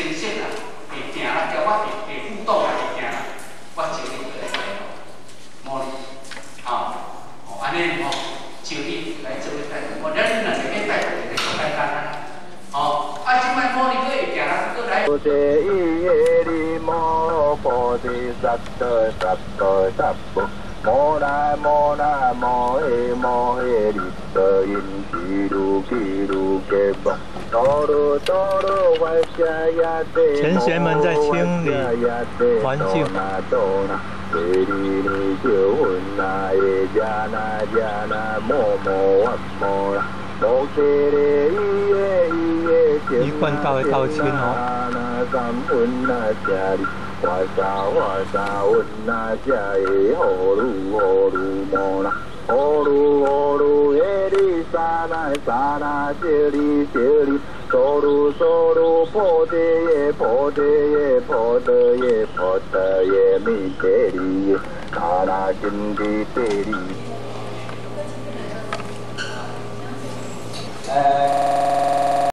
清晰啦，會行啦，叫我會會互動啦，會行啦，我招你過來摸你，吼，哦，按呢吼，招你來做咧帶動，我咱兩个咧帶動就足簡單啦，吼，啊，這擺摸你閣會行啦，閣來。摩那摩那摩耶摩耶利哆因吉鲁吉鲁给波哆噜哆噜哇夏呀前贤們在清理環境。一貫道的道親哦。哇沙溫那遮耶呼嚕呼嚕摩那，呼嚕呼嚕耶哩沙那沙那這哩這哩，娑嚕娑嚕婆提耶婆提耶婆提耶婆提耶彌提哩耶，那那金地地哩。